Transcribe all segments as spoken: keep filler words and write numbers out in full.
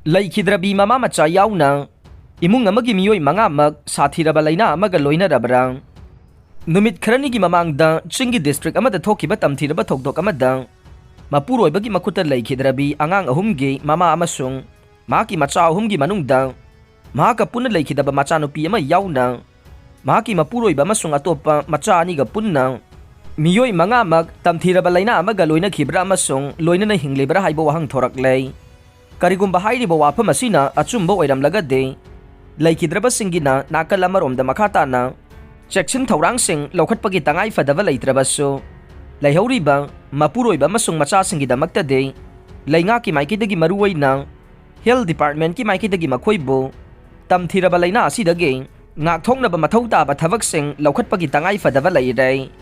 ꯂꯩꯈꯤꯗ꯭ꯔꯕꯤ ꯃꯃꯥ ꯃꯆꯥ ꯌꯥꯎꯅ ꯏꯃꯨꯡ ꯑꯃꯒꯤ ꯃꯤꯑꯣꯏ ꯃꯉꯥꯃꯛ ꯁꯥꯊꯤꯔꯕ ꯂꯥꯏꯅꯥ ꯑꯃꯒ ꯂꯣꯏꯅꯔꯕ꯭ꯔꯥ? ꯅꯨꯃꯤꯠ ꯈꯔꯅꯤꯒꯤ ꯃꯃꯥꯡꯗ ꯆꯤꯡꯒꯤ district ꯑꯃꯗ ꯊꯣꯛꯈꯤꯕ ꯇꯝꯊꯤꯔꯕ ꯊꯧꯗꯣꯛ ꯑꯃꯗ ꯃꯄꯨꯔꯣꯏꯕꯒꯤ ꯃꯈꯨꯠꯇ ꯂꯩꯈꯤꯗ꯭ꯔꯕꯤ ꯑꯉꯥꯡ ꯑꯍꯨꯝꯒꯤ ꯃꯃꯥ ꯑꯃꯁꯨꯡ ꯃꯍꯥꯛꯀꯤ ꯃꯆꯥ ꯑꯍꯨꯝꯒꯤ ꯃꯅꯨꯡꯗ ꯃꯍꯥꯛꯀ ꯄꯨꯟꯅ ꯂꯩꯈꯤꯗꯕ ꯃꯆꯥꯅꯨꯄꯤ ꯑꯃ ꯌꯥꯎꯅ ꯃꯍꯥꯛꯀꯤ ꯃꯄꯨꯔꯣꯏꯕ ꯑꯃꯁꯨꯡ ꯑꯇꯣꯞꯄ ꯃꯆꯥ ꯑꯅꯤꯒ ꯄꯨꯟꯅ ꯃꯤꯑꯣꯏ ꯃꯉꯥꯃꯛ ꯇꯝꯊꯤꯔꯕ ꯂꯥꯏꯅꯥ ꯑꯃꯒ ꯂꯣꯏꯅꯈꯤꯕ꯭ꯔꯥ ꯑꯃꯁꯨꯡ ꯂꯣꯏꯅꯅ ꯍꯤꯡꯂꯤꯕ꯭ꯔꯥ ꯍꯥꯏꯕ ꯋꯥꯍꯪ ꯊꯣꯔꯛꯂꯦ꯫ ꯀꯔꯤꯒꯨꯝꯕ ꯍꯥꯏꯔꯤꯕ ꯋꯥꯐꯝ ꯑꯁꯤꯅ ꯑꯆꯨꯝꯕ ꯑꯣꯏꯔꯝꯂꯒꯗꯤ, ꯂꯩꯈꯤꯗ꯭ꯔꯕꯁꯤꯡꯒꯤꯅ ꯅꯥꯀꯜ ꯑꯃꯔꯣꯝꯗ ꯃꯈꯥ ꯇꯥꯅ ꯆꯦꯛꯁꯤꯟ ꯊꯧꯔꯥꯡꯁꯤꯡ ꯂꯧꯈꯠꯄꯒꯤ ꯇꯉꯥꯏ ꯐꯗꯕ ꯂꯩꯇ꯭ꯔꯕꯁꯨ, ꯂꯩꯍꯧꯔꯤꯕ ꯃꯄꯨꯔꯣꯏꯕ ꯑꯃꯁꯨꯡ ꯃꯆꯥꯁꯤꯡꯒꯤꯗꯃꯛꯇꯗꯤ ꯂꯩꯉꯥꯛꯀꯤ ꯃꯥꯏꯀꯩꯗꯒꯤ ꯃꯔꯨꯑꯣꯏꯅ health departmentꯀꯤ ꯃꯥꯏꯀꯩꯗꯒꯤ ꯃꯈꯣꯏꯕꯨ ꯇꯝꯊꯤꯔꯕ ꯂꯥꯏꯅꯥ ꯑꯁꯤꯗꯒꯤ ꯉꯥꯛꯊꯣꯛꯅꯕ ꯃꯊꯧ ꯇꯥꯕ ꯊꯕꯛꯁꯤꯡ ꯂꯧꯈꯠꯄꯒꯤ ꯇꯉꯥꯏ ꯐꯗꯕ ꯂꯩꯔꯦ꯫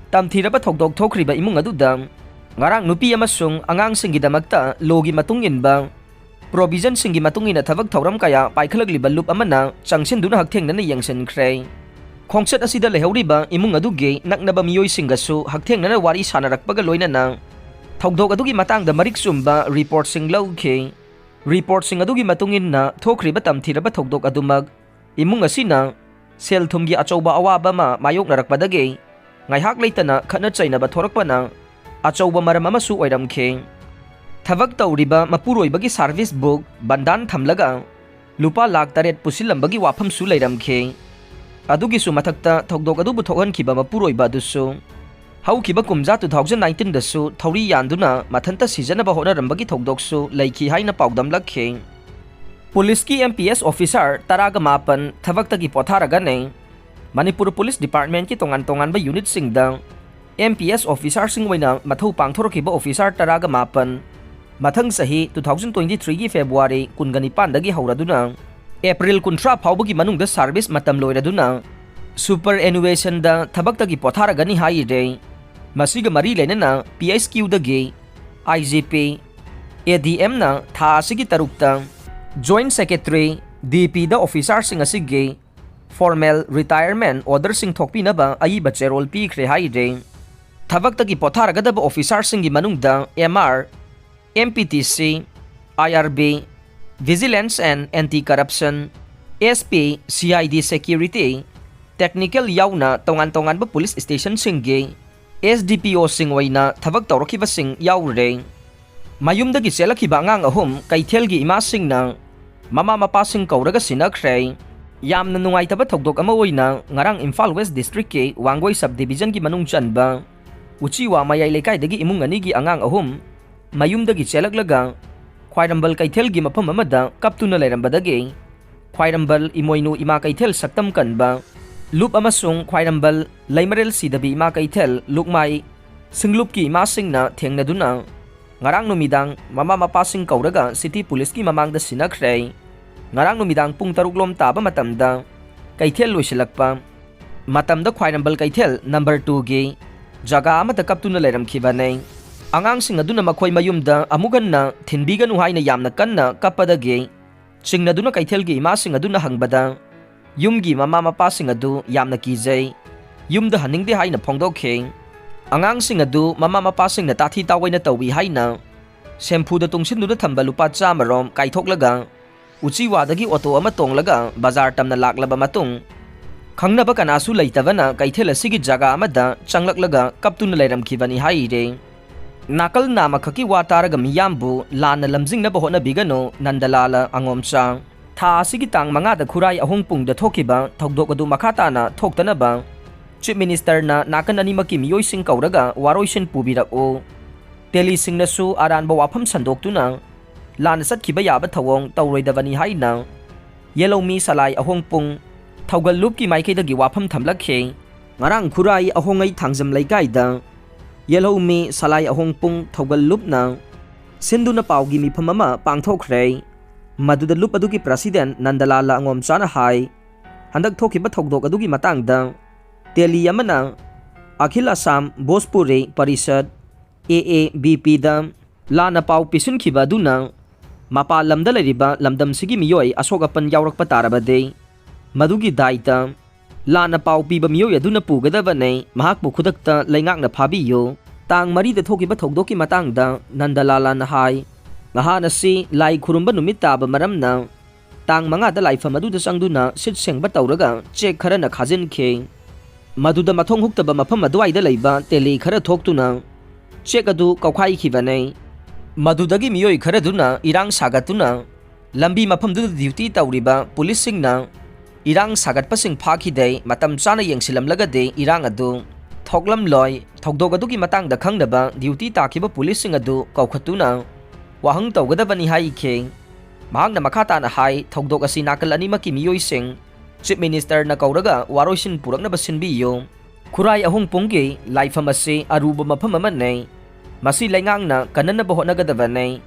ꯇꯝꯊꯤꯔꯕ ꯊꯧꯗꯣꯛ ꯊꯣꯛꯈ꯭ꯔꯤꯕ ꯏꯃꯨꯡ ꯑꯗꯨꯗ ꯉꯔꯥꯡ ꯅꯨꯄꯤ ꯑꯃꯁꯨꯡ ꯑꯉꯥꯡꯁꯤꯡꯒꯤꯗꯃꯛꯇ lawꯒꯤ ꯃꯇꯨꯡ ꯏꯟꯕ provisionꯁꯤꯡꯒꯤ ꯃꯇꯨꯡ ꯏꯟꯅ ꯊꯕꯛ ꯊꯧꯔꯝ ꯀꯌꯥ ꯄꯥꯏꯈꯠꯂꯛꯂꯤꯕ ꯂꯨꯞ ꯑꯃꯅ ꯆꯪꯁꯤꯟꯗꯨꯅ ꯍꯛꯊꯦꯡꯅꯅ ꯌꯦꯡꯁꯤꯟꯈ꯭ꯔꯦ꯫ ꯈꯣꯡꯆꯠ ꯑꯁꯤꯗ ꯂꯩꯍꯧꯔꯤꯕ ꯏꯃꯨꯡ ꯑꯗꯨꯒꯤ ꯅꯛꯅꯕ ꯃꯤꯑꯣꯏꯁꯤꯡꯒꯁꯨ ꯍꯛꯊꯦꯡꯅꯅ ꯋꯥꯔꯤ ꯁꯥꯟꯅꯔꯛꯄꯒ ꯂꯣꯏꯅꯅ ꯊꯧꯗꯣꯛ ꯑꯗꯨꯒꯤ ꯃꯇꯥꯡꯗ ꯃꯔꯤꯛ ꯆꯨꯝꯕ reportꯁꯤꯡ ꯂꯧꯈꯤ꯫ Reportꯁꯤꯡ ꯑꯗꯨꯒꯤ ꯃꯇꯨꯡ ꯏꯟꯅ ꯊꯣꯛꯈ꯭ꯔꯤꯕ ꯇꯝꯊꯤꯔꯕ ꯊꯧꯗꯣꯛ ꯑꯗꯨꯃꯛ ꯏꯃꯨꯡ ꯑꯁꯤꯅ ꯁꯦꯜ ꯊꯨꯝꯒꯤ ꯑꯆꯧꯕ ꯑꯋꯥꯕ ꯑꯃ ꯃꯥꯌꯣꯛꯅꯔꯛꯄꯗꯒꯤ ꯉꯥꯏꯍꯥꯛ ꯂꯩꯇꯅ ꯈꯠꯅ ꯆꯩꯅꯕ ꯊꯣꯔꯛꯄꯅ ꯑꯆꯧꯕ ꯃꯔꯝ ꯑꯃꯁꯨ ꯑꯣꯏꯔꯝꯈꯤ꯫ ꯊꯕꯛ ꯇꯧꯔꯤꯕ ꯃꯄꯨꯔꯣꯏꯕꯒꯤ service book ꯕꯟꯗꯥꯟ ꯊꯝꯂꯒ ꯂꯨꯄꯥ ꯂꯥꯈ ꯇꯔꯦꯠ ꯄꯨꯁꯤꯜꯂꯝꯕꯒꯤ ꯋꯥꯐꯝꯁꯨ ꯂꯩꯔꯝꯈꯤ꯫ ꯑꯗꯨꯒꯤꯁꯨ ꯃꯊꯛꯇ ꯊꯧꯗꯣꯛ ꯑꯗꯨꯕꯨ ꯊꯣꯛꯍꯟꯈꯤꯕ ꯃꯄꯨꯔꯣꯏꯕ ꯑꯗꯨꯁꯨ ꯍꯧꯈꯤꯕ ꯀꯨꯝꯖꯥ two thousand nineteenꯗꯁꯨ ꯊꯧꯔꯤ ꯌꯥꯟꯗꯨꯅ ꯃꯊꯟꯇ ꯁꯤꯖꯅꯕ ꯍꯣꯠꯅꯔꯝꯕꯒꯤ ꯊꯧꯗꯣꯛꯁꯨ ꯂꯩꯈꯤ ꯍꯥꯏꯅ ꯄꯥꯎꯗꯝꯂꯛꯈꯤ꯫ ꯄꯨꯂꯤꯁꯀꯤ M P S officer ꯇꯔꯥꯒ ꯃꯥꯄꯟ ꯊꯕꯛꯇꯒꯤ ꯄꯣꯊꯥꯔꯒꯅꯤ꯫ ꯃꯅꯤꯄꯨꯔ ꯄꯨꯂꯤꯁ departmentꯀꯤ ꯇꯣꯉꯥꯟ ꯇꯣꯉꯥꯟꯕ unitꯁꯤꯡꯗ M P S officerꯁꯤꯡ ꯑꯣꯏꯅ ꯃꯊꯧ ꯄꯥꯡꯊꯣꯔꯛꯈꯤꯕ officer ꯇꯔꯥꯒ ꯃꯥꯄꯟ ꯃꯊꯪ ꯆꯍꯤ two thousand twenty-threeꯒꯤ February ꯀꯨꯟꯒ ꯅꯤꯄꯥꯟꯗꯒꯤ ꯍꯧꯔꯗꯨꯅ April ꯀꯨꯟꯊ꯭ꯔꯥ ꯐꯥꯎꯕꯒꯤ ꯃꯅꯨꯡꯗ service ꯃꯇꯝ ꯂꯣꯏꯔꯗꯨꯅ superannuationꯗ ꯊꯕꯛꯇꯒꯤ ꯄꯣꯊꯥꯔꯒꯅꯤ ꯍꯥꯏꯔꯤꯔꯦ꯫ ꯃꯁꯤꯒ ꯃꯔꯤ ꯂꯩꯅꯅ P H Qꯗꯒꯤ I G P, A D Mꯅ ꯊꯥ ꯑꯁꯤꯒꯤ ꯇꯔꯨꯛꯇ Joint Secretary, D Pꯗ officerꯁꯤꯡ ꯑꯁꯤꯒꯤ formal retirement orderꯁꯤꯡ ꯊꯣꯛꯄꯤꯅꯕ ꯑꯏꯕ ꯆꯦꯔꯣꯜ ꯄꯤꯈ꯭ꯔꯦ ꯍꯥꯏꯔꯦ꯫ ꯊꯕꯛꯇꯒꯤ ꯄꯣꯊꯥꯔꯒꯗꯕ officerꯁꯤꯡꯒꯤ ꯃꯅꯨꯡꯗ M R, M P T C, I R B, Vigilance and Anti-Corruption, S P, C I D, Security, Technical ꯌꯥꯎꯅ ꯇꯣꯉꯥꯟ ꯇꯣꯉꯥꯟꯕ ꯄꯨꯂꯤꯁ ꯁ꯭ꯇꯦꯁꯟꯁꯤꯡꯒꯤ S D P Oꯁꯤꯡ ꯑꯣꯏꯅ ꯊꯕꯛ ꯇꯧꯔꯛꯈꯤꯕꯁꯤꯡ ꯌꯥꯎꯔꯦ꯫ ꯃꯌꯨꯝꯗꯒꯤ ꯆꯦꯜꯂꯛꯈꯤꯕ ꯑꯉꯥꯡ ꯑꯍꯨꯝ ꯀꯩꯊꯦꯜꯒꯤ ꯏꯃꯥꯁꯤꯡꯅ ꯃꯃꯥ ꯃꯄꯥꯁꯤꯡ ꯀꯧꯔꯒ ꯁꯤꯟꯅꯈ꯭ꯔꯦ꯫ ꯌꯥꯝꯅ ꯅꯨꯡꯉꯥꯏꯇꯕ ꯊꯧꯗꯣꯛ ꯑꯃ ꯑꯣꯏꯅ ꯉꯔꯥꯡ ꯏꯝꯐꯥꯜ ꯋꯦꯁ ꯗꯤꯁꯇ꯭ꯔꯤꯛꯀꯤ ꯋꯥꯡꯒꯣꯏ ꯁꯕ ꯗꯤꯕꯤꯖꯟꯒꯤ ꯃꯅꯨꯡ ꯆꯟꯕ ꯎꯆꯤꯋꯥ ꯃꯌꯥꯏ ꯂꯩꯀꯥꯏꯗꯒꯤ ꯏꯃꯨꯡ ꯑꯅꯤꯒꯤ ꯑꯉꯥꯡ ꯑꯍꯨꯝ ꯃꯌꯨꯝꯗꯒꯤ ꯆꯦꯜꯂꯛꯂꯒ ꯈ꯭ꯋꯥꯏꯔꯝꯕꯜ ꯀꯩꯊꯦꯜꯒꯤ ꯃꯐꯝ ꯑꯃꯗ ꯀꯞꯇꯨꯅ ꯂꯩꯔꯝꯕꯗꯒꯤ ꯈ꯭ꯋꯥꯏꯔꯝꯕꯜ ꯏꯃꯣꯏꯅꯨ ꯏꯃꯥ ꯀꯩꯊꯦꯜ ꯁꯛꯇꯝ ꯀꯟꯕ ꯂꯨꯞ ꯑꯃꯁꯨꯡ ꯈ꯭ꯋꯥꯏꯔꯝꯕꯜ ꯂꯩꯃꯔꯦꯜ ꯁꯤꯗꯕꯤ ꯏꯃꯥ ꯀꯩꯊꯦꯜ ꯂꯨꯞꯃꯥꯏ ꯁꯤꯡꯂꯨꯞꯀꯤ ꯏꯃꯥꯁꯤꯡꯅ ꯊꯦꯡꯅꯗꯨꯅ ꯉꯔꯥꯡ ꯅꯨꯃꯤꯗꯥꯡ ꯃꯃꯥ ꯃꯄꯥꯁꯤꯡ ꯀꯧꯔꯒ ꯁꯤꯇꯤ ꯄꯨꯂꯤꯁꯀꯤ ꯃꯃꯥꯡꯗ ꯁꯤꯟꯅꯈ꯭ꯔꯦ꯫ ꯉꯔꯥꯡ ꯅꯨꯃꯤꯗꯥꯡ ꯄꯨꯡ ꯇꯔꯨꯛ ꯂꯣꯝ ꯇꯥꯕ ꯃꯇꯝꯗ ꯀꯩꯊꯦꯜ ꯂꯣꯏꯁꯤꯜꯂꯛꯄ ꯃꯇꯝꯗ ꯈ꯭ꯋꯥꯏꯔꯝꯕꯜ ꯀꯩꯊꯦꯜ ꯅꯝꯕꯔ ꯇꯨꯒꯤ ꯖꯒꯥ ꯑꯃꯗ ꯀꯞꯇꯨꯅ ꯂꯩꯔꯝꯈꯤꯕꯅꯦ꯫ ꯑꯉꯥꯡꯁꯤꯡ ꯑꯗꯨꯅ ꯃꯈꯣꯏ ꯃꯌꯨꯝꯗ ꯑꯃꯨꯛ ꯍꯟꯅ ꯊꯤꯟꯕꯤꯒꯅꯨ ꯍꯥꯏꯅ ꯌꯥꯝꯅ ꯀꯟꯅ ꯀꯞꯄꯗꯒꯤ ꯆꯤꯡꯅꯗꯨꯅ ꯀꯩꯊꯦꯜꯒꯤ ꯏꯃꯥꯁꯤꯡ ꯑꯗꯨꯅ ꯍꯪꯕꯗ ꯌꯨꯝꯒꯤ ꯃꯃꯥ ꯃꯄꯥꯁꯤꯡ ꯑꯗꯨ ꯌꯥꯝꯅ ꯀꯤꯖꯩ, ꯌꯨꯝꯗ ꯍꯟꯅꯤꯡꯗꯦ ꯍꯥꯏꯅ ꯐꯣꯡꯗꯣꯛꯈꯤ꯫ ꯑꯉꯥꯡꯁꯤꯡ ꯑꯗꯨ ꯃꯃꯥ ꯃꯄꯥꯁꯤꯡꯅ ꯇꯥꯊꯤ ꯇꯥꯑꯣꯏꯅ ꯇꯧꯏ ꯍꯥꯏꯅ ꯁꯦꯝꯐꯨꯗ ꯇꯨꯡꯁꯤꯟꯗꯨꯅ ꯊꯝꯕ ꯂꯨꯄꯥ ꯆꯥꯝꯃ ꯔꯣꯝ ꯀꯥꯏꯊꯣꯛꯂꯒ ꯎꯆꯤꯋꯥꯗꯒꯤ ꯑꯣꯇꯣ ꯑꯃ ꯇꯣꯡꯂꯒ ꯕꯖꯥꯔ ꯇꯝꯅ ꯂꯥꯛꯂꯕ ꯃꯇꯨꯡ ꯈꯪꯅꯕ ꯀꯅꯥꯁꯨ ꯂꯩꯇꯕꯅ ꯀꯩꯊꯦꯜ ꯑꯁꯤꯒꯤ ꯖꯒꯥ ꯑꯃꯗ ꯆꯪꯂꯛꯂꯒ ꯀꯞꯇꯨꯅ ꯂꯩꯔꯝꯈꯤꯕꯅꯤ ꯍꯥꯏꯔꯦ꯫ ꯅꯥꯀꯜ ꯅꯥꯝꯃꯈꯛꯀꯤ ꯋꯥ ꯇꯥꯔꯒ ꯃꯤꯌꯥꯝꯕꯨ ꯂꯥꯟꯅ ꯂꯝꯖꯤꯡꯅꯕ ꯍꯣꯠꯅꯕꯤꯒꯅꯨ, ꯅꯟꯗꯂꯥꯂ ꯑꯉꯣꯝꯆꯥ꯫ ꯊꯥ ꯑꯁꯤꯒꯤ ꯇꯥꯡ ꯃꯉꯥꯗ ꯈꯨꯔꯥꯏ ꯑꯍꯣꯡꯄꯨꯡꯗ ꯊꯣꯛꯈꯤꯕ ꯊꯧꯗꯣꯛ ꯑꯗꯨ ꯃꯈꯥ ꯇꯥꯅ ꯊꯣꯛꯇꯅꯕ Chief Ministerꯅ ꯅꯥꯀꯜ ꯑꯅꯤꯃꯛꯀꯤ ꯃꯤꯑꯣꯏꯁꯤꯡ ꯀꯧꯔꯒ ꯋꯥꯔꯣꯏꯁꯤꯟ ꯄꯨꯕꯤꯔꯛꯎ꯫ ꯇꯦꯂꯤꯁꯤꯡꯅꯁꯨ ꯑꯔꯥꯟꯕ ꯋꯥꯐꯝ ꯁꯟꯗꯣꯛꯇꯨꯅ ꯂꯥꯟꯅ ꯆꯠꯈꯤꯕ ꯌꯥꯕ ꯊꯧꯑꯣꯡ ꯇꯧꯔꯣꯏꯗꯕꯅꯤ ꯍꯥꯏꯅ ꯌꯦꯜꯍꯧꯃꯤ ꯁꯂꯥꯏ ꯑꯍꯣꯡꯄꯨꯡ ꯊꯧꯒꯜ ꯂꯨꯞꯀꯤ ꯃꯥꯏꯀꯩꯗꯒꯤ ꯋꯥꯐꯝ ꯊꯝꯂꯛꯈꯤ꯫ ꯉꯔꯥꯡ ꯈꯨꯔꯥꯏ ꯑꯍꯣꯡꯉꯩ ꯊꯥꯡꯖꯝ ꯂꯩꯀꯥꯏꯗ ꯌꯦꯜꯍꯧꯃꯤ ꯁꯂꯥꯏ ꯑꯍꯣꯡꯄꯨꯡ ꯊꯧꯒꯜ ꯂꯨꯞꯅ ꯁꯤꯟꯗꯨꯅ ꯄꯥꯎꯒꯤ ꯃꯤꯐꯝ ꯑꯃ ꯄꯥꯡꯊꯣꯛꯈ꯭ꯔꯦ꯫ ꯃꯗꯨꯗ ꯂꯨꯞ ꯑꯗꯨꯒꯤ president ꯅꯟꯗꯂꯥꯂ ꯑꯉꯣꯝꯆꯥꯅ ꯍꯥꯏ, ꯍꯟꯗꯛ ꯊꯣꯛꯈꯤꯕ ꯊꯧꯗꯣꯛ ꯑꯗꯨꯒꯤ ꯃꯇꯥꯡꯗ ꯇꯦꯂꯤ ꯑꯃꯅ ꯑꯈꯤꯜ Assam Bhojpuri parishad, A A V Pꯗ ꯂꯥꯟꯅ ꯄꯥꯎ ꯄꯤꯁꯤꯟꯈꯤꯕ ꯑꯗꯨꯅ ꯃꯄꯥꯟ ꯂꯝꯗ ꯂꯩꯔꯤꯕ ꯂꯝꯗꯝꯁꯤꯒꯤ ꯃꯤꯑꯣꯏ ꯑꯁꯣꯛ ꯑꯄꯟ ꯌꯥꯎꯔꯛꯄ ꯇꯥꯔꯕꯗꯤ ꯃꯗꯨꯒꯤ ꯗꯥꯏꯇ ꯂꯥꯟꯅ ꯄꯥꯎ ꯄꯤꯕ ꯃꯤꯑꯣꯏ ꯑꯗꯨꯅ ꯄꯨꯒꯗꯕꯅꯤ꯫ ꯃꯍꯥꯛꯄꯨ ꯈꯨꯗꯛꯇ ꯂꯩꯉꯥꯛꯅ ꯐꯥꯕꯤꯌꯨ꯫ ꯇꯥꯡ ꯃꯔꯤꯗ ꯊꯣꯛꯈꯤꯕ ꯊꯧꯗꯣꯛꯀꯤ ꯃꯇꯥꯡꯗ ꯅꯟꯗꯂꯥꯂꯥꯅ ꯍꯥꯏ, ꯅꯍꯥꯟ ꯑꯁꯤ ꯂꯥꯏ ꯈꯨꯔꯨꯝꯕ ꯅꯨꯃꯤꯠ ꯇꯥꯕ ꯃꯔꯝꯅ ꯇꯥꯡ ꯃꯉꯥꯗ ꯂꯥꯏꯐꯝ ꯑꯗꯨꯗ ꯆꯪꯗꯨꯅ ꯁꯤꯠ ꯁꯦꯡꯕ ꯇꯧꯔꯒ ꯆꯦꯛ ꯈꯔꯅ ꯈꯥꯖꯤꯟꯈꯤ꯫ ꯃꯗꯨꯗ ꯃꯊꯣꯡ ꯍꯨꯛꯇꯕ ꯃꯐꯝ ꯑꯗꯨꯋꯥꯏꯗ ꯂꯩꯕ ꯇꯦꯂꯤ ꯈꯔ ꯊꯣꯛꯇꯨꯅ ꯆꯦꯛ ꯑꯗꯨ ꯀꯧꯈꯥꯏꯈꯤꯕꯅꯤ꯫ ꯃꯗꯨꯗꯒꯤ ꯃꯤꯑꯣꯏ ꯈꯔꯗꯨꯅ ꯏꯔꯥꯡ ꯁꯥꯒꯠꯇꯨꯅ ꯂꯝꯕꯤ ꯃꯐꯝꯗꯨꯗ ꯗ꯭ꯌꯨꯇꯤ ꯇꯧꯔꯤꯕ ꯄꯨꯂꯤꯁꯁꯤꯡꯅ ꯏꯔꯥꯡ ꯁꯥꯒꯠꯄꯁꯤꯡ ꯐꯥꯈꯤꯗꯦ, ꯃꯇꯝ ꯆꯥꯅ ꯌꯦꯡꯁꯤꯜꯂꯝꯂꯒꯗꯤ ꯏꯔꯥꯡ ꯑꯗꯨ ꯊꯣꯛꯂꯝꯂꯣꯏ꯫ ꯊꯧꯗꯣꯛ ꯑꯗꯨꯒꯤ ꯃꯇꯥꯡꯗ ꯈꯪꯅꯕ ꯗ꯭ꯌꯨꯇꯤ ꯇꯥꯈꯤꯕ ꯄꯨꯂꯤꯁꯁꯤꯡ ꯑꯗꯨ ꯀꯧꯈꯠꯇꯨꯅ ꯋꯥꯍꯪ ꯇꯧꯒꯗꯕꯅꯤ ꯍꯥꯏꯈꯤ꯫ ꯃꯍꯥꯛꯅ ꯃꯈꯥ ꯇꯥꯅ ꯍꯥꯏ, ꯊꯧꯗꯣꯛ ꯑꯁꯤ ꯅꯥꯀꯜ ꯑꯅꯤꯃꯛꯀꯤ ꯃꯤꯑꯣꯏꯁꯤꯡ ꯆꯤꯐ ꯃꯤꯅꯤꯁꯇꯔꯅ ꯀꯧꯔꯒ ꯋꯥꯔꯣꯏꯁꯤꯟ ꯄꯨꯔꯛꯅꯕ ꯁꯤꯟꯕꯤꯌꯨ꯫ ꯈꯨꯔꯥꯏ ꯑꯍꯣꯡꯄꯨꯡꯒꯤ ꯂꯥꯏꯐꯝ ꯑꯁꯤ ꯑꯔꯨꯕ ꯃꯐꯝ ꯑꯃꯅꯤ꯫ ꯃꯁꯤ ꯂꯩꯉꯥꯛꯅ ꯀꯟꯅꯅꯕ ꯍꯣꯠꯅꯒꯗꯕꯅꯤ꯫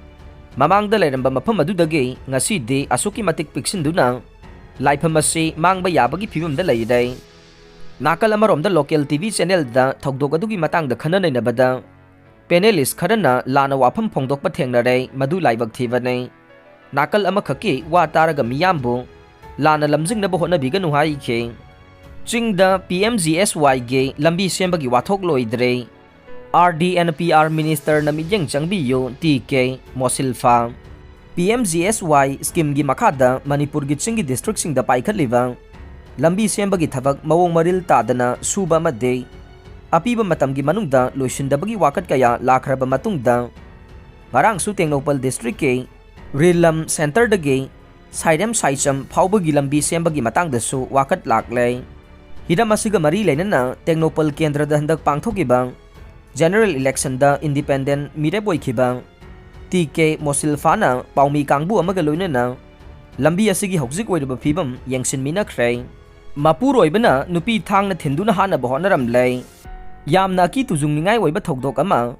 ꯃꯃꯥꯡꯗ ꯂꯩꯔꯝꯕ ꯃꯐꯝ ꯑꯗꯨꯗꯒꯤ ꯉꯁꯤꯗꯤ ꯑꯁꯨꯛꯀꯤ ꯃꯇꯤꯛ ꯄꯤꯛꯁꯤꯟꯗꯨꯅ ꯂꯥꯏꯐꯝ ꯑꯁꯤ ꯃꯥꯡꯕ ꯌꯥꯕꯒꯤ ꯐꯤꯕꯝꯗ ꯂꯩꯔꯦ꯫ ꯅꯥꯀꯜ ꯑꯃꯔꯣꯝꯗ ꯂꯣꯀꯦꯜ ꯇꯤ ꯚꯤ ꯆꯦꯅꯦꯜꯗ ꯊꯧꯗꯣꯛ ꯑꯗꯨꯒꯤ ꯃꯇꯥꯡꯗ ꯈꯟꯅ ꯅꯩꯅꯕꯗ ꯄꯦꯅꯦꯂꯤꯁ ꯈꯔꯅ ꯂꯥꯟꯅ ꯋꯥꯐꯝ ꯐꯣꯡꯗꯣꯛꯄ ꯊꯦꯡꯅꯔꯦ꯫ ꯃꯗꯨ ꯂꯥꯏꯕꯛ ꯊꯤꯕꯅꯤ꯫ ꯅꯥꯀꯜ ꯑꯃꯈꯛꯀꯤ ꯋꯥ ꯇꯥꯔꯒ ꯃꯤꯌꯥꯝꯕꯨ ꯂꯥꯟꯅ ꯂꯝꯖꯤꯡꯅꯕ ꯍꯣꯠꯅꯕꯤꯒꯅꯨ ꯍꯥꯏꯈꯤ꯫ ꯆꯤꯡꯗ ꯄꯤ ꯑꯦꯝ ꯖꯤ ꯑꯦꯁ ꯋꯥꯏꯒꯤ ꯂꯝꯕꯤ ꯁꯦꯝꯕꯒꯤ ꯋꯥꯊꯣꯛ ꯂꯣꯏꯗ꯭ꯔꯦ꯫ R D N P R ꯃꯤꯅꯤꯁꯇꯔꯅ ꯃꯤꯠꯌꯦꯡ ꯆꯪꯕꯤꯌꯨ, T K Mosilpha. P M G S ꯋꯥꯏ ꯁ꯭ꯀꯤꯝꯒꯤ ꯃꯈꯥꯗ ꯃꯅꯤꯄꯨꯔꯒꯤ ꯆꯤꯡꯒꯤ ꯗꯤꯁꯇ꯭ꯔꯤꯛꯁꯤꯡꯗ ꯄꯥꯏꯈꯠꯂꯤꯕ ꯂꯝꯕꯤ ꯁꯦꯝꯕꯒꯤ ꯊꯕꯛ ꯃꯑꯣꯡ ꯃꯔꯤꯜ ꯇꯥꯗꯅ ꯁꯨꯕ ꯑꯃꯗꯤ ꯑꯄꯤꯕ ꯃꯇꯝꯒꯤ ꯃꯅꯨꯡꯗ ꯂꯣꯏꯁꯤꯟꯗꯕꯒꯤ ꯋꯥꯀꯠ ꯀꯌꯥ ꯂꯥꯛꯈ꯭ꯔꯕ ꯃꯇꯨꯡꯗ, ꯉꯔꯥꯡꯁꯨ ꯇꯦꯡꯅꯧꯄꯜ ꯗꯤꯁꯇ꯭ꯔꯤꯛꯀꯤ ꯔꯤꯂꯝ ꯁꯦꯟꯇꯔꯗꯒꯤ ꯁꯥꯏꯔꯦꯝ ꯁꯥꯏꯆꯝ ꯐꯥꯎꯕꯒꯤ ꯂꯝꯕꯤ ꯁꯦꯝꯕꯒꯤ ꯃꯇꯥꯡꯗꯁꯨ ꯋꯥꯀꯠ ꯂꯥꯛꯂꯦ꯫ ꯍꯤꯔꯝ ꯑꯁꯤꯒ ꯃꯔꯤ ꯂꯩꯅꯅ ꯇꯦꯡꯅꯧꯄꯜ ꯀꯦꯟꯗ꯭ꯔꯗ ꯍꯟꯗꯛ ꯄꯥꯡꯊꯣꯛꯈꯤꯕ ꯖꯦꯅꯔꯦꯜ ꯏꯂꯦꯛꯁꯟꯗ ꯏꯟꯗꯤꯄꯦꯟꯗꯦꯟ ꯃꯤꯔꯦꯞ ꯑꯣꯏꯈꯤꯕ ꯇꯤ ꯀꯦ ꯃꯣꯁꯤꯜꯐꯥꯅ ꯄꯥꯎꯃꯤ ꯀꯥꯡꯕꯨ ꯑꯃꯒ ꯂꯣꯏꯅꯅ ꯂꯝꯕꯤ ꯑꯁꯤꯒꯤ ꯍꯧꯖꯤꯛ ꯑꯣꯏꯔꯤꯕ ꯐꯤꯕꯝ ꯌꯦꯡꯁꯤꯟꯃꯤꯟꯅꯈ꯭ꯔꯦ꯫ ꯃꯄꯨꯔꯣꯏꯕꯅ ꯅꯨꯄꯤ ꯊꯥꯡꯅ ꯊꯤꯟꯗꯨꯅ ꯍꯥꯠꯅꯕ ꯍꯣꯠꯅꯔꯝꯂꯦ꯫ ꯌꯥꯝꯅ ꯑꯀꯤ ꯇꯨꯖꯨꯡꯅꯤꯡꯉꯥꯏ ꯑꯣꯏꯕ ꯊꯧꯗꯣꯛ ꯑꯃ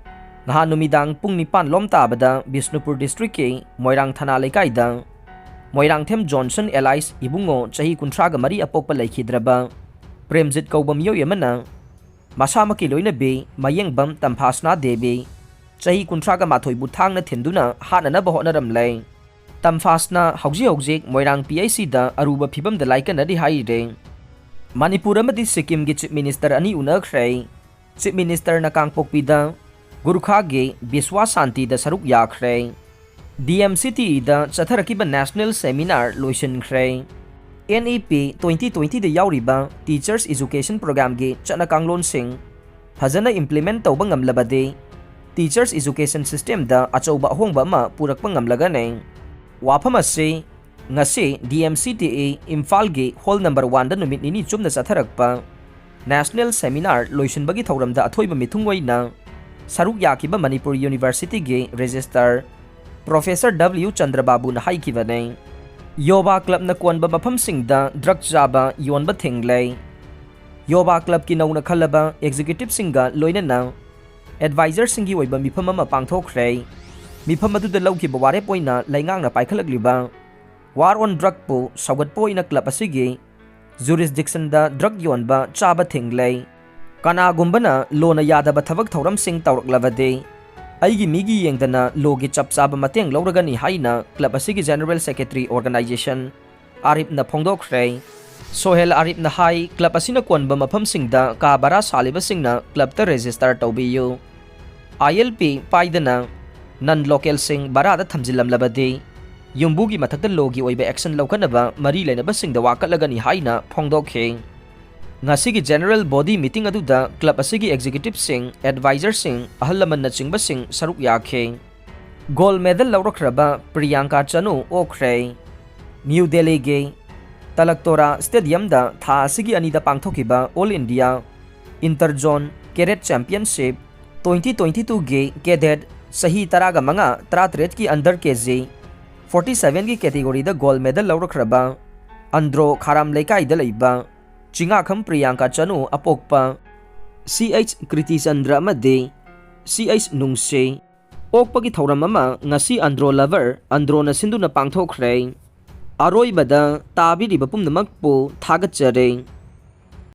ꯉꯍꯥꯟ ꯅꯨꯃꯤꯗꯥꯡ ꯄꯨꯡ ꯅꯤꯄꯥꯟ ꯂꯣꯝ ꯇꯥꯕꯗ ꯕꯤꯁꯅꯨꯄꯨꯔ ꯗꯤꯁꯇ꯭ꯔꯤꯛꯀꯤ ꯃꯣꯏꯔꯥꯡ ꯊꯅꯥ ꯂꯩꯀꯥꯏꯗ ꯃꯣꯏꯔꯥꯡꯊꯦꯝ ꯖꯣꯟꯁꯟ ꯑꯦꯂꯥꯏꯁ ꯏꯕꯨꯡꯉꯣ ꯆꯍꯤ ꯀꯨꯟꯊ꯭ꯔꯥꯒ ꯃꯔꯤ ꯑꯄꯣꯛꯄ ꯂꯩꯈꯤꯗ꯭ꯔꯕ ꯄ꯭ꯔꯦꯝꯖꯤꯠ ꯀꯧꯕ ꯃꯤꯑꯣꯏ ꯑꯃꯅ ꯃꯁꯥꯃꯛꯀꯤ ꯂꯣꯏꯅꯕꯤ ꯃꯌꯦꯡꯕꯝ ꯇꯝꯐꯥꯁꯅꯥ ꯗꯦꯕꯤ ꯆꯍꯤ ꯀꯨꯟꯊ꯭ꯔꯥꯒ ꯃꯥꯊꯣꯏꯕꯨ ꯊꯥꯡꯅ ꯊꯤꯟꯗꯨꯅ ꯍꯥꯠꯅꯅꯕ ꯍꯣꯠꯅꯔꯝꯂꯦ꯫ ꯇꯝꯐꯥꯁꯅꯥ ꯍꯧꯖꯤꯛ ꯍꯧꯖꯤꯛ ꯃꯣꯏꯔꯥꯡ ꯄꯤ ꯑꯩꯆ ꯁꯤꯗ ꯑꯔꯨꯕ ꯐꯤꯕꯝꯗ ꯂꯥꯏꯀꯠꯅꯔꯤ ꯍꯥꯏꯔꯦ꯫ ꯃꯅꯤꯄꯨꯔ ꯑꯃꯗꯤ ꯁꯤꯛꯀꯤꯝꯒꯤ ꯆꯤꯐ ꯃꯤꯅꯤꯁꯇꯔ ꯑꯅꯤ ꯎꯅꯈ꯭ꯔꯦ꯫ ꯆꯤꯐ ꯃꯤꯅꯤꯁꯇꯔꯅ ꯀꯥꯡꯄꯣꯛꯄꯤꯗ ꯒꯨꯔꯈꯥꯒꯤ ꯕꯤꯁ꯭ꯋꯥ ꯁꯥꯟꯇꯤꯗ ꯁꯔꯨꯛ ꯌꯥꯈ꯭ꯔꯦ꯫ D M C T Eꯗ ꯆꯠꯊꯔꯛꯈꯤꯕ National Seminar ꯂꯣꯏꯁꯤꯟꯈ꯭ꯔꯦ꯫ N E P twenty twentyꯗ ꯌꯥꯎꯔꯤꯕ Teachers Education Programꯒꯤ ꯆꯠꯅ ꯀꯥꯡꯂꯣꯟꯁꯤꯡ ꯐꯖꯅ implement ꯇꯧꯕ ꯉꯝꯂꯕꯗꯤ Teachers Education Systemꯗ ꯑꯆꯧꯕ ꯑꯍꯣꯡꯕ ꯑꯃ ꯄꯨꯔꯛꯄ ꯉꯝꯂꯒꯅꯤ꯫ ꯋꯥꯐꯝ ꯑꯁꯤ ꯉꯁꯤ D M C T E ꯏꯝꯐꯥꯜꯒꯤ Hall number oneꯗ ꯅꯨꯃꯤꯠ ꯅꯤꯅꯤ ꯆꯨꯞꯅ ꯆꯠꯊꯔꯛꯄ National Seminar ꯂꯣꯏꯁꯤꯟꯕꯒꯤ ꯊꯧꯔꯝꯗ ꯑꯊꯣꯏꯕ ꯃꯤꯊꯨꯡ ꯑꯣꯏꯅ ꯁꯔꯨꯛ ꯌꯥꯈꯤꯕ ꯃꯅꯤꯄꯨꯔ Universityꯒꯤ Registrar Professor W ꯆꯟꯗ꯭ꯔꯕꯥꯕꯨꯅ ꯍꯥꯏꯈꯤꯕꯅꯤ꯫ ꯌꯣꯕꯥ clubꯅ ꯀꯣꯟꯕ ꯃꯐꯝꯁꯤꯡꯗ drug ꯆꯥꯕ ꯌꯣꯟꯕ ꯊꯤꯡꯂꯦ꯫ ꯌꯣꯕꯥ clubꯀꯤ ꯅꯧꯅ ꯈꯜꯂꯕ executiveꯁꯤꯡꯒ ꯂꯣꯏꯅꯅ advisorꯁꯤꯡꯒꯤ ꯑꯣꯏꯕ ꯃꯤꯐꯝ ꯑꯃ ꯄꯥꯡꯊꯣꯛꯈ꯭ꯔꯦ꯫ ꯃꯤꯐꯝ ꯑꯗꯨꯗ ꯂꯧꯈꯤꯕ ꯋꯥꯔꯦꯞ ꯑꯣꯏꯅ ꯂꯩꯉꯥꯛꯅ ꯄꯥꯏꯈꯠꯂꯛꯂꯤꯕ War on Drugꯄꯨ ꯁꯧꯒꯠꯄ ꯑꯣꯏꯅ club ꯑꯁꯤꯒꯤ jurisdictionꯗ drug ꯌꯣꯟꯕ ꯆꯥꯕ ꯊꯤꯡꯂꯦ꯫ ꯀꯅꯥꯒꯨꯝꯕꯅ lawꯅ ꯌꯥꯗꯕ ꯊꯕꯛ ꯊꯧꯔꯝꯁꯤꯡ ꯇꯧꯔꯛꯂꯕꯗꯤ ꯑꯩꯒꯤ ꯃꯤꯒꯤ ꯌꯦꯡꯗꯅ lawꯒꯤ ꯆꯞ ꯆꯥꯕ ꯃꯇꯦꯡ ꯂꯧꯔꯒꯅꯤ ꯍꯥꯏꯅ club ꯑꯁꯤꯒꯤ General Secretary Organization ꯑꯥꯔꯤꯞꯅ ꯐꯣꯡꯗꯣꯛꯈ꯭ꯔꯦ꯫ ꯁꯣꯍꯦꯜ ꯑꯥꯔꯤꯞꯅ ꯍꯥꯏ, club ꯑꯁꯤꯅ ꯀꯣꯟꯕ ꯃꯐꯝꯁꯤꯡꯗ ꯀꯥ ꯚꯔꯥ ꯁꯥꯜꯂꯤꯕꯁꯤꯡꯅ clubꯇ register ꯇꯧꯕꯤꯌꯨ꯫ I L P ꯄꯥꯏꯗꯅ non localꯁꯤꯡ ꯚꯔꯥꯗ ꯊꯝꯖꯤꯜꯂꯝꯂꯕꯗꯤ ꯌꯨꯝꯕꯨꯒꯤ ꯃꯊꯛꯇ lawꯒꯤ ꯑꯣꯏꯕ action ꯂꯧꯈꯠꯅꯕ ꯃꯔꯤ ꯂꯩꯅꯕꯁꯤꯡꯗ ꯋꯥꯀꯠꯂꯒꯅꯤ ꯍꯥꯏꯅ ꯐꯣꯡꯗꯣꯛꯈꯤ꯫ ꯉꯁꯤꯒꯤ general body meeting ꯑꯗꯨꯗ club ꯑꯁꯤꯒꯤ executiveꯁꯤꯡ, advisorꯁꯤꯡ, ꯑꯍꯜ ꯂꯃꯟꯅꯆꯤꯡꯕꯁꯤꯡ ꯁꯔꯨꯛ ꯌꯥꯈꯤ꯫ Gold medal ꯂꯧꯔꯛꯈ꯭ꯔꯕ ꯄ꯭ꯔꯤꯌꯥꯡꯀꯥ ꯆꯅꯨ ꯑꯣꯛꯈ꯭ꯔꯦ꯫ ꯅ꯭ꯌꯨ ꯗꯦꯜꯂꯤꯒꯤ ꯇꯂꯛꯇꯣꯔꯥ Stadiumꯗ ꯊꯥ ꯑꯁꯤꯒꯤ ꯑꯅꯤꯗ ꯄꯥꯡꯊꯣꯛꯈꯤꯕ All India Inter Zone Cadet Championship twenty twenty twoꯒꯤ cadet ꯆꯍꯤ ꯇꯔꯥꯒ ꯃꯉꯥ, ꯇꯔꯥꯇꯔꯦꯠꯀꯤ under K G forty sevenꯒꯤ categoryꯗ gold medal ꯂꯧꯔꯛꯈ꯭ꯔꯕ Andro ꯈꯥꯔꯥꯝ ꯂꯩꯀꯥꯏꯗ ꯂꯩꯕ ꯆꯤꯉꯥꯈꯝ ꯄ꯭ꯔꯤꯌꯥꯡꯀꯥ ꯆꯅꯨ ꯑꯄꯣꯛꯄ C H ꯀ꯭ꯔꯤꯇꯤꯆꯟꯗ꯭ꯔ ꯑꯃꯗꯤ C H ꯅꯨꯡꯁꯤ ꯑꯣꯛꯄꯒꯤ ꯊꯧꯔꯝ ꯑꯃ ꯉꯁꯤ ꯑꯟꯗ꯭ꯔꯣ lover ꯑꯟꯗ꯭ꯔꯣꯅ ꯁꯤꯟꯗꯨꯅ ꯄꯥꯡꯊꯣꯛꯈ꯭ꯔꯦ꯫ ꯑꯔꯣꯏꯕꯗ ꯇꯥꯕꯤꯔꯤꯕ ꯄꯨꯝꯅꯃꯛꯄꯨ ꯊꯥꯒꯠꯆꯔꯤ꯫